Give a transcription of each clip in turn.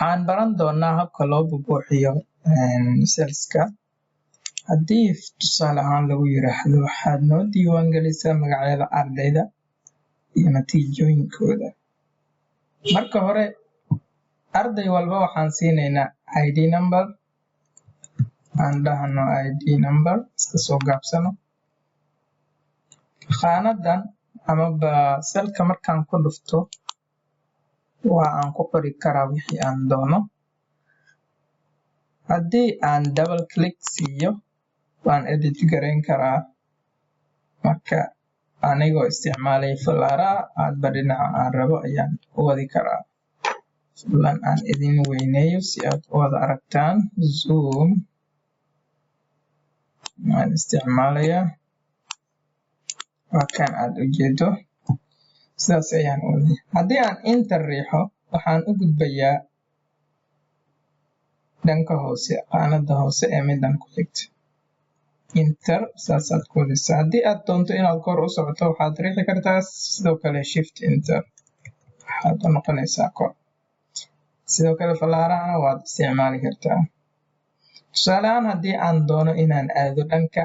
Waxaan baran doonaa habka loo buuxiyo cellska. Haddii tusaale ahaan lagu yiraahdo, "Waxaad noo diiwaan gelisaa magacyada ardayda iyo natiijooyinkooda." Marka hore arday walba waxaan siinaynaa ID number. Aan dhahno ID number, iska soo gaabsano. Khaanadan amaba cellka markaan ku dhufto, waa aan ku qori karaa wixii aan doono. Haddii aan double click siiyo, waan edit garayn karaa. Marka anigoo isticmaalay falaaraha, hadba dhinaca aan rabo ayaan u wadi karaa. Fadlan aan idin weyneeyo si aad u wada aragtaan. Zoom waan isticmaalayaa. Waa kan aad u jeedo, sidaas ayaan u waday. Haddii aan Enter riixo, waxaan u gudbayaa dhanka hoose, qaanada hoose ee midan ku xigta. Enter saasaad ku wadaysaa. Haddii aad doonto inaad kor u socoto, waxaad riixi kartaa sidoo kale Shift Enter, waxaad u noqonaysaa kor. Sidoo kale falaarahana waad isticmaali kartaa. Tusaale ahaan, haddii aan doono inaan aado dhanka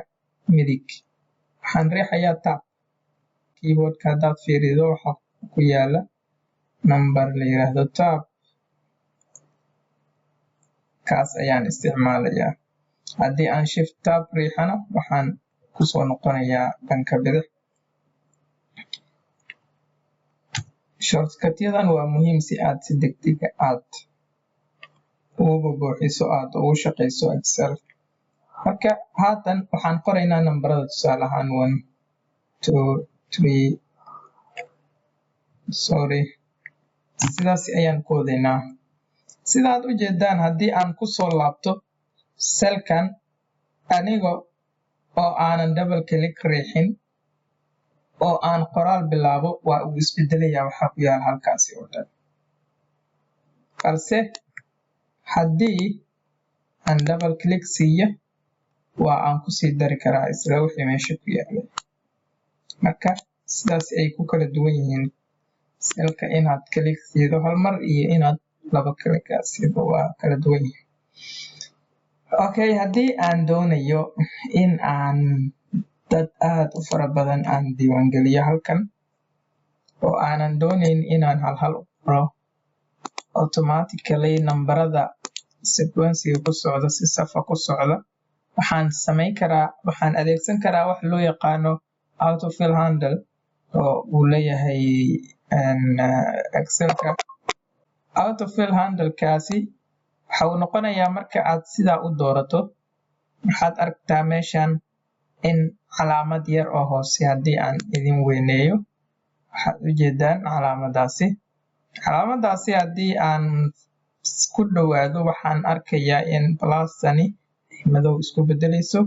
midig, waxaan riixayaa Tab. Keyboardka haddaad fiirido, waxaa ku yaala number la yiraahdo Tab, kaas ayaan isticmaalayaa. Haddii aan Shift Tab riixana, waxaan kusoo noqonayaa dhanka bidix. Shortcutyadan waa muhiim si aad si degdega aad ugu buuxiso, aad ugu shaqeyso Excel. Marka haatan waxaan qoraynaa nambarada. Tusaale ahaan, one, two, three, sorry, sidaas ayaan ku wadaynaa. Sidaad u jeedaan, haddii aan ku soo laabto cellkan aniga oo aanan double click riixin oo aan qoraal bilaabo, waa uu isbedelayaa waxaa ku yaala halkaasi oo dhan. Balse haddii aan double click siiyo, waa aan kusii dari karaa isla wixii meesha ku yaalay. Marka sidaas ay ku kala duwan yihiin cellka, inaad click siido hal mar iyo inaad laba click aad siido, waa kala duwan yihiin. Okay, haddii aan doonayo in aan dad aad u fara badan aan diiwaangeliyo halkan oo aanan doonayn inaan hal hal u qoro, automatically nambarada sequencega ku socda, si safa ku socda, waxaan samayn karaa, waxaan adeegsan karaa wax loo yaqaano autofill handle oo uu leeyahay Excelka. Autofill handlekaasi waxa uu noqonayaa, marka aad sidaa u doorato, waxaad aragtaa meeshan in calaamad yar oo hoose. Haddii aan idin weyneeyo, waxaad u jeedaan calaamadaasi. Calaamadaasi haddii aan ku dhowaado, waxaan arkayaa in plustani ay madow isku bedeleyso,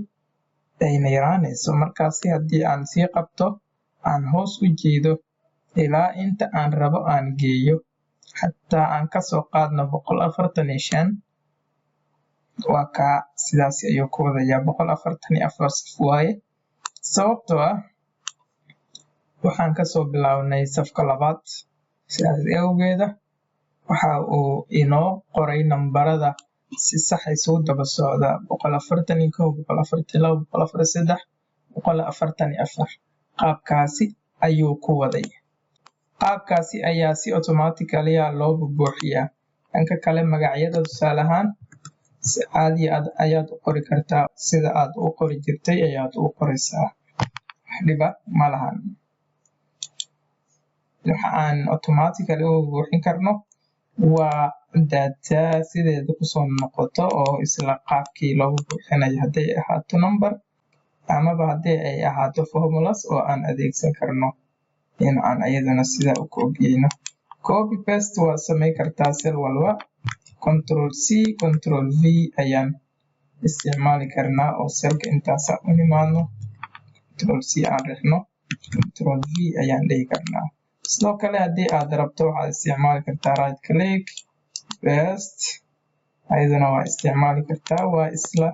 ayna yaraanayso. Markaasi haddii aan sii qabto, aan hoos u jeedo ilaa inta aan rabo aan geeyo, xataa aan kasoo qaadno 145, waa kaa, sidaas ayuu ku wadayaa. 144 saf waaye, sababtoo ah waxaan kasoo bilaabnay safka labaad. Sidaas awgeeda waxa uu inoo qoray nambarada si sax isugu daba socda: 141, 142, 143, 144. Qaabkaasi ayuu ku waday. Qaabkaasi ayaa si automatically ah loo buuxiyaa. Dhanka kale, magacyada tusaale ahaan si caadi ayaad u qori kartaa. Sida aad u qori jirtay ayaad u qoraysaa, wax dhiba ma lahan. Waxa aan automatically u buuxin karno waa data sideeda kusoo noqoto oo isla qaabkii loogu buuxinayo, hadday ahaato number amaba haddii ay ahaato formulas oo aan adeegsan karno in aan ayadana sidaa u koobiyeyno. Copy paste waa samayn kartaa cell walba. Control C, Control V ayaan isticmaali karnaa oo cellka intaasa u nimaadno, Control C aan rixno, Control V ayaan dhihi karnaa. Sidoo kale, haddii aad rabto, waxaad isticmaali kartaa right click, paste, ayaduna waa isticmaali kartaa. Waa isla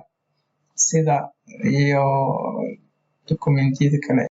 sida iyo dokumentiyada kale.